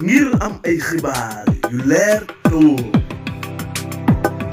ngir am ay xibaar yu leer te wóor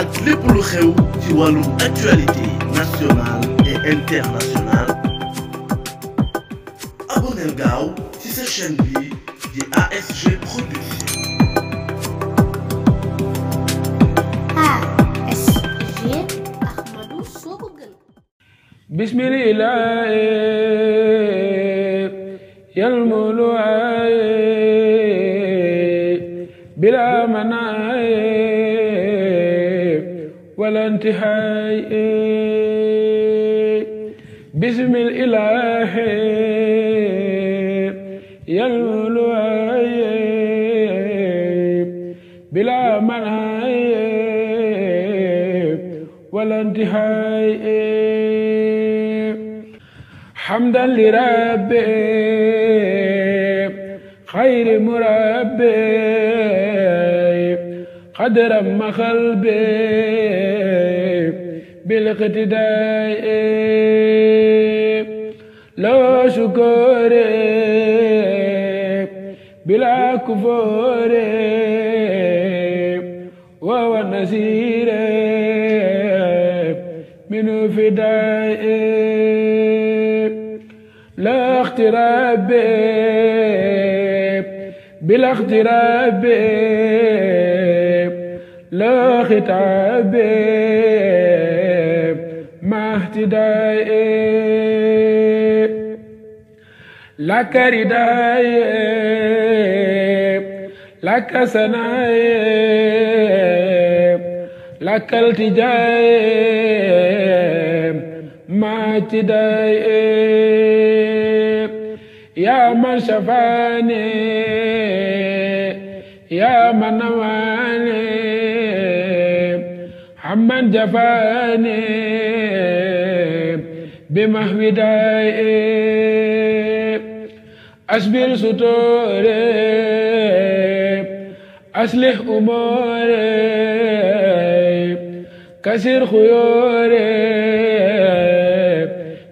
ak lépp lu xew ci wàllum actualité nationale et internationale abonneel gaaw ci sa chaîne bi di ASG Production. ASG Ahmadou Soko Gueye. bismillah yalmulu bila manaaye wala intihaaye bismillah yalmulu bila manaaye wala intihaaye حمدا لربي خير مربي قدر ما قلبي بالاقتداء لو شكر بلا كفور وهو النصير من فداء لا اغتراب بلا اغتراب لا خطاب مع اهتداء لك رداء لك سناء لك التجاء مع اهتداء يا من شفاني يا من نواني عمن جفاني بمحو دائي أصبر ستوري أصلح أموري كسر خيوري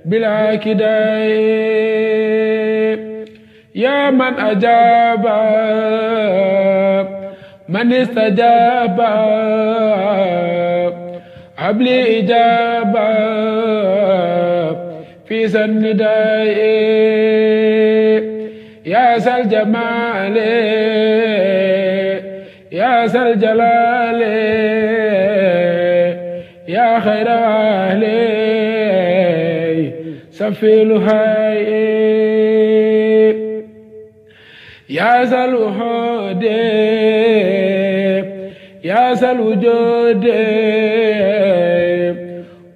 بلا كدائي يا من أجاب من استجاب حبلي إجابة في سنداء يا ذا الجمال يا ذا الجلال يا خير أهلي سفي الهي يا ذا الوجود يا ذا الوجود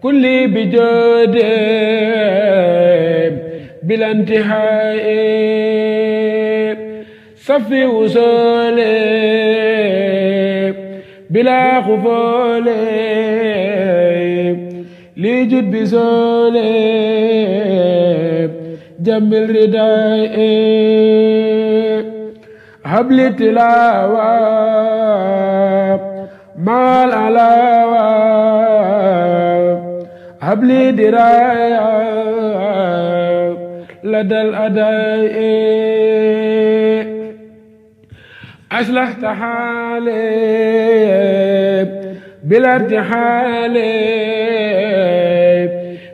كل بجود بلا انتهاء صفي وصولي بلا خفول ليجد بزولي جمل رداء هبلي تلاوة مع العلاوة هبلي دراية لدى الأداء أصلحت حالي بلا ارتحال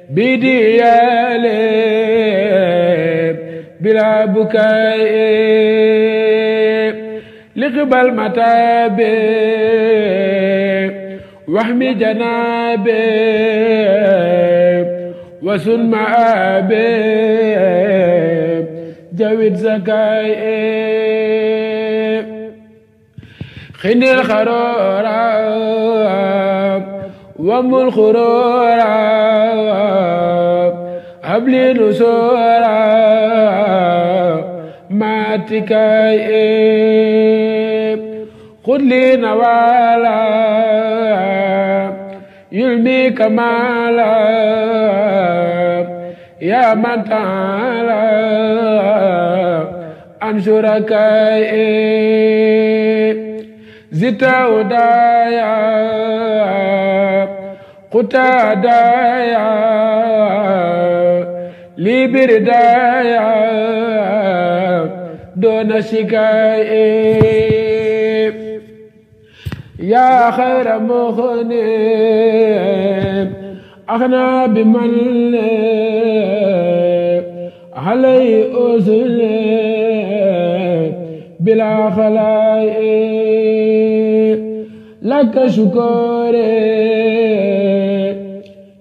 بديالي بلا بكاء لقبل متابي واحمي جنابي وسن مآبي جاويد زكاي خني الخرورة وام الخرورة هبلي نسورة ما تكاي خذ لي نوالا يلمي كمالا يا من تعالى عن شركائي زتا ودايا قتادايا لي بردايا دون شكاء يا خير مغني أغنى بمن علي أزل بلا خلاء لك شكوري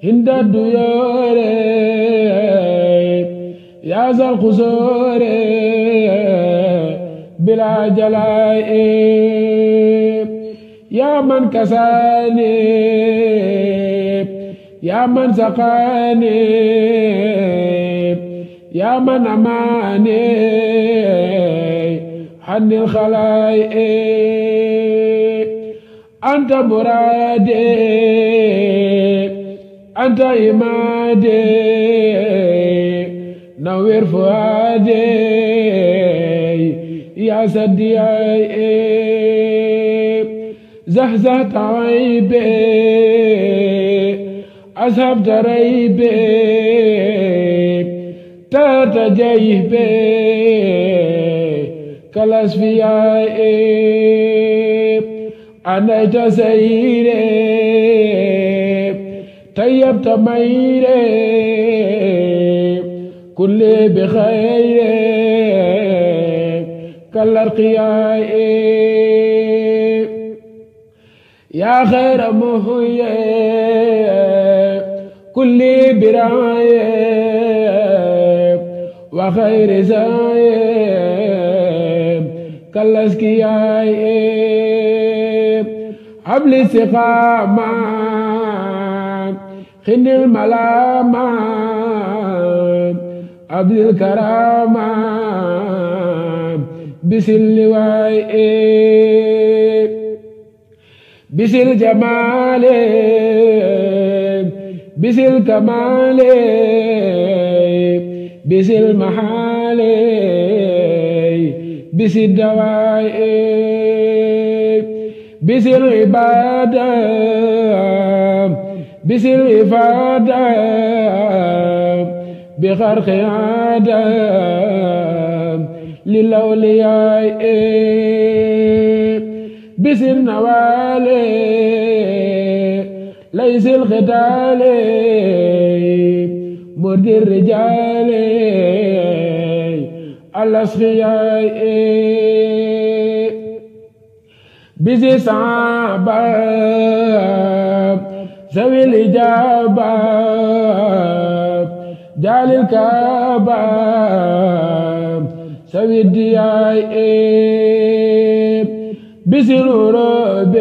عند الديار يا ذا القصور بلا جلاء يا من كساني يا من سقاني يا من أماني حن الخلائق أنت مرادي أنت إمادي نوّر فؤادي يا سدياي زهزهت عيبي أذهبت ريبي تتجيبي كالأسفياء أنيت سيري طيبت ميري كل بخير كالأرقياء يا خير مهي كل براي وخير زاي كالأسكياء حبل استقامة خن الملامة عبد الكرامة بسل واي بسل جمال بسل كمال بسل محال بسل دواء بسل عبادة بسل إفادة بخرق عادة للأولياء بسل نوالي ليس الختال مرد الرجال الأسخياء بسل صعبة ذوي الإجابة جال الكعبة سوي الدياء بسل الغروب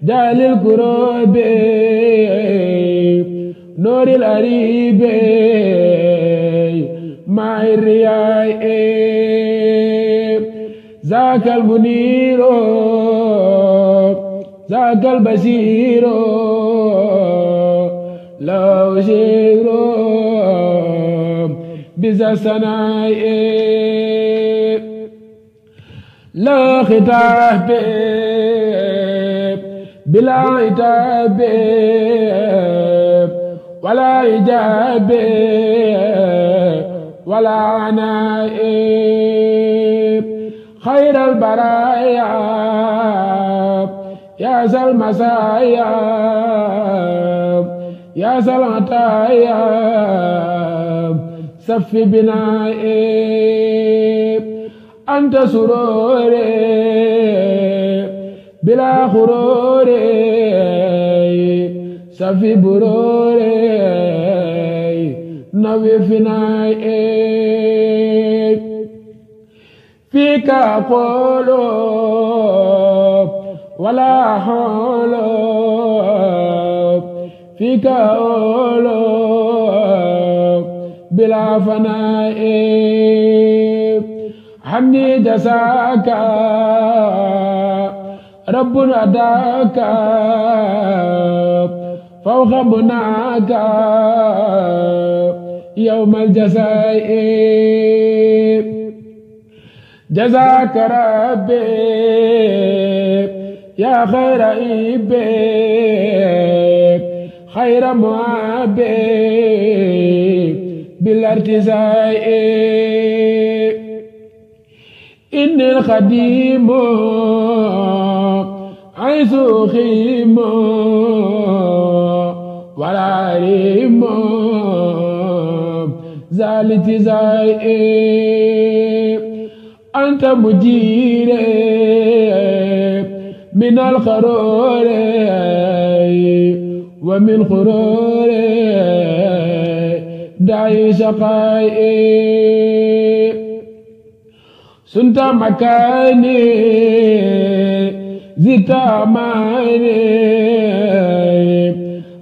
جال الكروب نور الأريب مع الرياء ذاك المنير ذاك البصير لو شير بذا الثناء لا خطاب بلا عتاب ولا إجاب ولا عناء خير البرايا يا ذا المسايا يا ذا العطايا صف بنائي أنت سروري بلا خروري صف بروري نوي فنائي فيك أقول ولا حول فيك أقول بلا فناء حمدي جزاك رب أداك فوق مناك يوم الجزاء جزاك ربي يا خير إيبي خير معابي بالارتزاء إني الخديم عيس خيم ولا ريم زالت زائب أنت مجيري من الخرور ومن خرور داعي شقائي سنت مكاني زدت أماني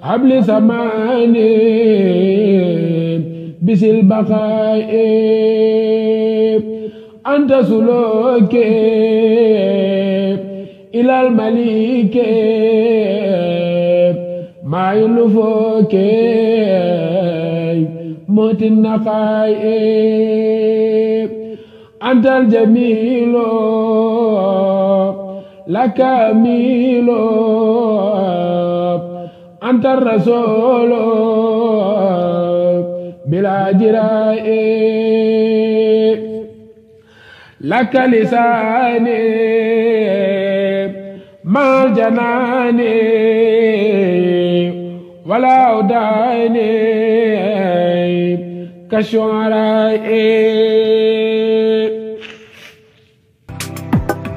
حبل سماني بس البقاء أنت سلوكي إلى المليك ما يلفوك موت النقاء أنت الجميل لك أميل أنت الرسول بلا جراء لك لساني ما جناني ولا أوداني كالشعراء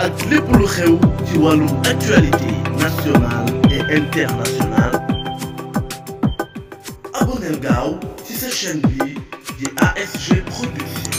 ak lépp lu xew ci wàllum actualité nationale et internationale abonneel gaaw ci sa chaîne bi di ASG Production.